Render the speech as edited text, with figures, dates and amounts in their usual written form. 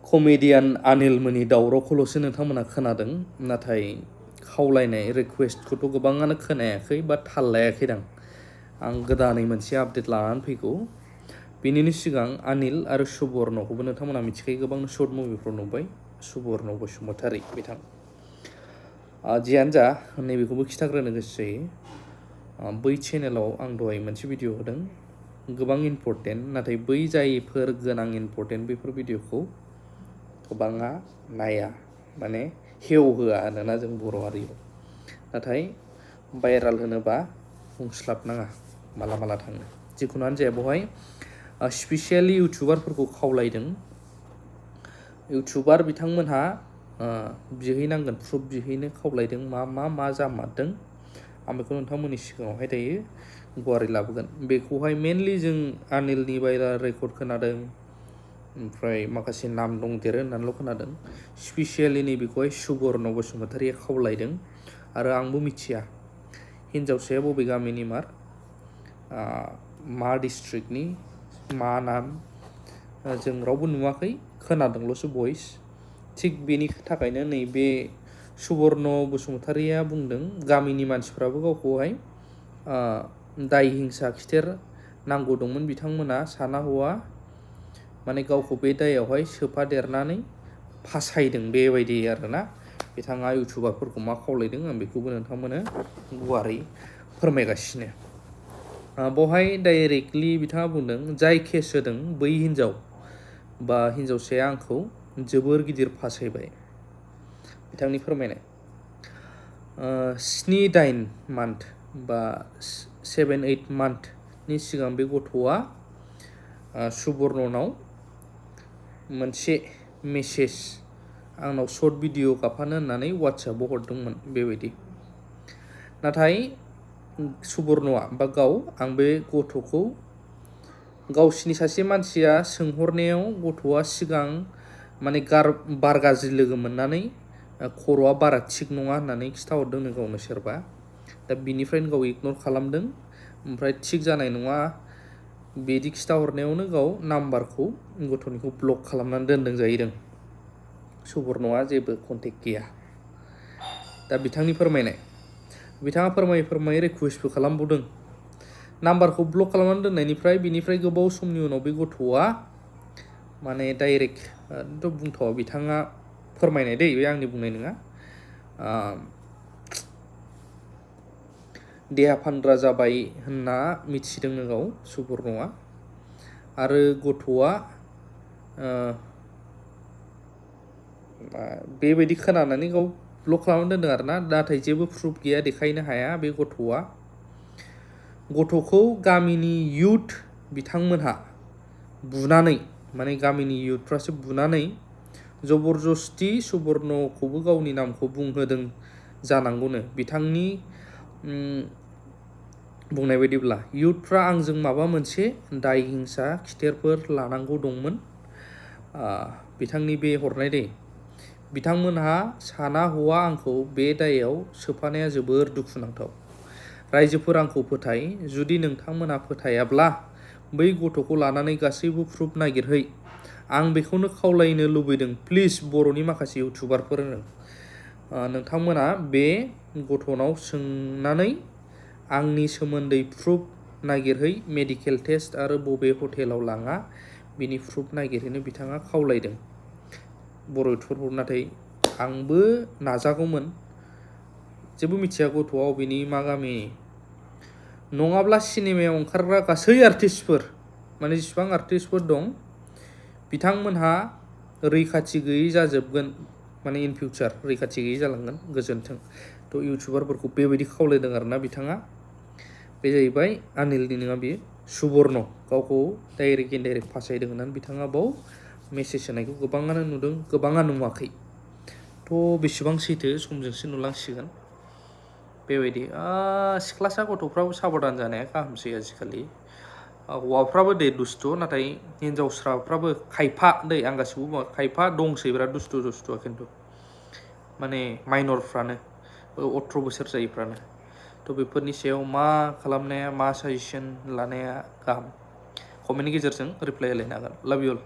Comedian आनिलमोननि दावरावखौल'सो नोंथांमोना खोनादों, नाथाय खावलायनाय रिकुवेस्टखौथ' गोबाङानो खोनायाखै बा थाल लायाखैदां। आं गोदानै मोनसे आपडेट लानानै फैगौ। बेनिनो सिगां अनिल आरो सुबर्णखौबो नोंथांमोना मिथिखायो, गोबां शर्ट मुभिफ्राव नुबाय। सुबर्ण बसुमतारी बिथां। जियानो जा, नैबेखौबो खिथाग्रोनो गोसो जायो। बै चेनेलाव आं दहाय मोनसे भिडिअ होदों, गोबां इम्पर्टेन्ट, नाथाय बै जायफोर गोनां इम्पर्टेन्ट बेफोर भिडिअखौ गोबाङा नाया, माने हेव होआ आरोना जों बर' हारियाव। नाथाय भाइराल होनोबा बुंस्लाबनाङा माला माला थाङो। जिखुनुआनो जाया, बेवहाय स्पेसियेलि इउटुबारफोरखौ खावलायदों। इउटुबार बिथांमोनहा बिहैनांगोन, प्रुफ बिहैनो खावलायदों। मा जामारदों आं बेखौ नोंथांमोननि सिगाङावहाय दायो गुवारै लाबोगोन। बेखौहाय मेनलि जों अनिलनि भाइराल रेकर्ड खोनादों, ओमफ्राय माखासे नाम दंदेरो होननानैल' खोनादों। स्पेसियेलि नैबेखौहाय सुबर्ण बसुमतारीया खावलायदों, आरो आंबो मिथिया हिन्जावसाया बबे गामिनि मा डिस्ट्रिक्टनि, मा नाम, जों रावबो नुवाखै, खोनादोंल'सो भइस। थिग बेनि थाखायनो नैबे सुबर्ण बसुमतारीया बुंदों गामिनि मानसिफ्राबो गावखौहाय दाय हिंसा खिथेर नांगौ दंमोन। बिथांमोना साना हौवा माने गावखौ बे दायावहाय सोफादेरनानै फासायदों, बेबायदि आरोना। बिथाङा इउटुबारफोरखौ मा खावलायदों आं बेखौबो नोंथांमोननो गुवारै फोरमायगासिनो। बेवहाय डाइरेक्टलि बिथाङा बुंदों, जाय केस होदों बै हिन्जाव बा हिन्जावसाया आंखौ जोबोर गिदिर फासायबाय। बिथांनि फोरमायनाय, 7-8 मान्थ बा 7-8 मान्थनि सिगां बे गथ'आ सुबर्णनाव मोनसे मेसेज आंनाव शर्ट भिडिअ गाफानो होननानै वाट्सएपआव हरदोंमोन, बेबायदि। नाथाय सुबर्णआ बा आं बे गथ'खौ गावसिनि सासे मानसिया सोंहरनायाव गथ'आ सिगां माने बार गाज्रि लोगो मोननानै खर'आ बारा थिग नङा होननानै खिथाहरदोंनो गावनो सोरबा। दा बिनिफ्रायनो गाव इगनर खालामदों, ओमफ्राय थिग जानाय नङा बिदि खिथाहरनायावनो गाव नाम्बारखौ गथ'निखौ ब्लक खालामनानै दोनदों जाहैदों। सुबर्णआ जेबो कन्टेक्ट गैया। दा बिथांनि फोरमायनाय, बिथाङा फोरमायै रिकुवेस्टबो खालामबावदों। नाम्बारखौ ब्लक खालामनानै दोननायनिफ्राय बिनिफ्राय गोबाव समनि उनाव बे गथ'आ माने डाइरेक्ट बुंथावा, बिथाङा फोरमायनाय दै, बे आंनि बुंनाय नङा, देहा फानग्रा जाबाय होनना मिथिदोंनो गाव सुबर्णआ। आरो गथ'आ बेबायदि खोनानानै गाव ब्लक खालामनानै दोनदों आरोना। नाथाय जेबो प्रुफ गैया, देखायनो हाया। बे गथ'खौ गामिनि इउथ बिथांमोनहा बुनानै, माने गामिनि इउथफ्रासो बुनानै जबरदस्ति सुबर्णखौबो गावनि नामखौ बुंहोदों जानांगौनो। बिथांनि बुंनाय बायदिब्ला इउथफ्रा आंजों माबा मोनसे दाय हिंसा खिथेरफोर लानांगौ दंमोन। बिथांनि बे हरनाय दै, बिथांमोनहा साना हौवा आंखौ बे दायाव सोफानाया जोबोर दुखुनांथाव। रायजोफोर आंखौ फोथाय, जुदि नोंथांमोना फोथायाब्ला बै गथ'खौ लानानै गासैबो प्रुफ नागिरहै। आं बेखौनो खावलायनो लुबैदों, प्लिज बर'नि माखासे इउटुबारफोर, नोंथांमोना बे गथ'नाव सोंनानै आंनि सोमोन्दै प्रुफ नागिरहै, मेडिकेल टेस्ट आरो बबे हटेलाव लाङा बिनि प्रुफ नागिरहैनो बिथाङा खावलायदों बर' इउटुबारफोरखौ। नाथाय आंबो नाजागौमोन, जेबो मिथिया गथ'आ अबेनि मा गामिनि। नङाब्ला सिनेमायाव ओंखारग्रा गासै आर्टिस्टफोर, माने जेसेबां आर्टिस्टफोर दं, बिथांमोनहा रैखाथि गैयै जाजोबगोन, माने इन फिउचार रैखाथि गैयै जालांगोन, गोजोन्थों। थ' इउटुबारफोरखौ बेबायदि खावलायदों आरोना बिथाङा। बे जाहैबाय अनिलनि नङा, बियो सुबर्ण गावखौ डाइरेक्ट इनडाइरेक्ट फासायदों होननानै बिथाङा बाव मेसेज होनायखौ गोबाङानो नुदों, गोबाङा नुवाखै। थ' बेसेबां सैथो समजोंसो नुलांसिगोन। बेबायदि सिख्लासा गथ'फ्राबो साबधान जानाया गाहामसै आजिखालि। हौवाफ्राबो दे दुस्थ', नाथाय हिन्जावसाफ्राबो खायफा आं गासिबो बुङा, खायफा दंसै बिराद दुस्थ'आ, खिन्थु माने माइनरफ्रानो, 18 बोसोर जायैफ्रानो। थ' बेफोरनि सायाव मा खालामनाया, मा साजेसन लानाया गाहाम, कमेन्टनि गेजेरजों रिप्लाय होलायनो हागोन। लाभ इउ अल।